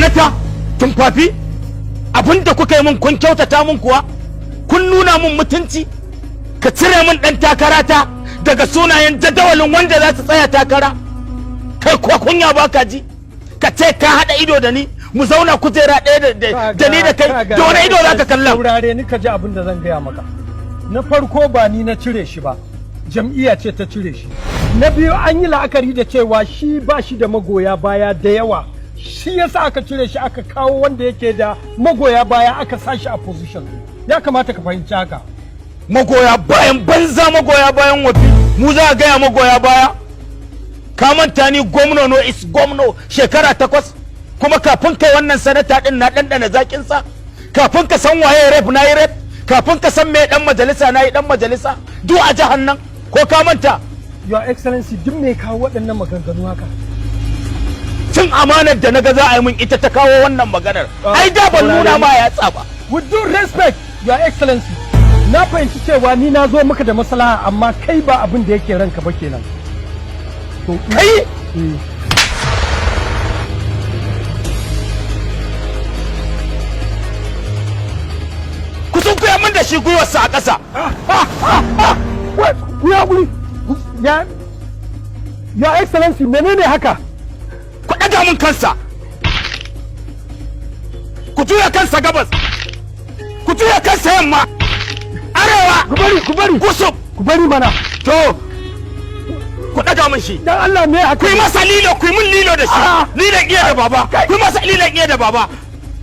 Sanata Tumfafi, abinda kuka yi min, kun kyautata min kuwa? Kun nuna min mutunci? Ka cire min dan takarata daga sunayen jadawalin wanda za su tsaya takara. Kai, ko kunya baka ji? Ka ce ka haɗa ido da ni, mu zauna kujera ɗaya da ni da kai, da wani ido za ka kallon? Saurare ni ka ji abin da zan gaya maka. Na farko, ba ni na cire shi ba, jam'iyya ce ta cire shi. Na biyu, an yi la'akari da cewa shi ba shi da magoya baya da yawa, shi yasa aka cire shi, aka kawo wanda yake da magoya baya, aka sa shi a position. Ya kamata ka fahimci haka. Magoya bayan banza, magoya bayan wafi, mu za a gaya magoya baya? Ka manta ni gwamna no is gwamna shekara 8, kuma kafin kai wannan sanata din na ɗanɗana zakin sa. Kafin ka san waye rep, na yi rep. Kafin ka san me dan majalisa, na yi dan majalisa duk a jihar nan. Ko ka manta? Your Excellency, duk me kawo waɗannan maganganu haka? Cin amanar da naga za a yi min, ita ta kawo wannan maganar. Ai da ban nuna ma yatsa ba. With due respect, Your Excellency, na fahimci cewa ni na zo maka da maslaha, amma kai ba abin da yake ranka ba kenan. To kai. Eh. Ku sunkuya min da shi, gwiwarsa a ƙasa. Ku ya guri ya, Your Excellency, menene haka? Ku ɗaga min kansa, ku juya kansa gabas, ku juya kansa yamma, arewa. Ku bari, ku bari. Kusum. Ku bari mana. To, ku ɗaga min shi. Dan Allah, me haka? Ku yi masa lilo, ku yi min lilo da shi. Ah. Lilon iya da baba, ku yi masa lilon iya da baba.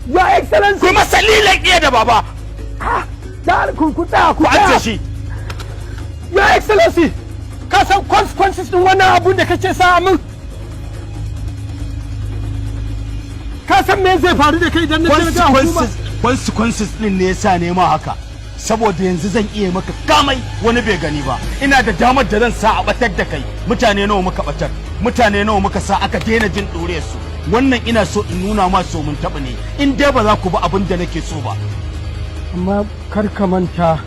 Your Excellency. Ku yi masa lilon iya da baba. Da ku tsaya, ku Ku ajiye tsaya. shi. Your Excellency, ka san consequences din wannan abun da kake sa min? Ka san me zai faru da kai idan na je ga hukuma? Consequences din ne yasa ne ma haka, saboda yanzu zan iya maka kamai wani bai gani ba. Ina da damar da zan sa a batar da kai. Mutane nawa muka batar? Mutane nawa muka sa aka daina jin ɗore su? Wannan ina so in nuna ma so mun taɓa ne, in dai ba za ku ba abin da nake so ba. Amma kar ka manta,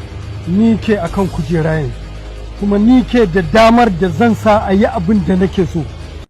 ni ke akan kujera yanzu, kuma ni ke da damar da zan sa a yi abin da nake so.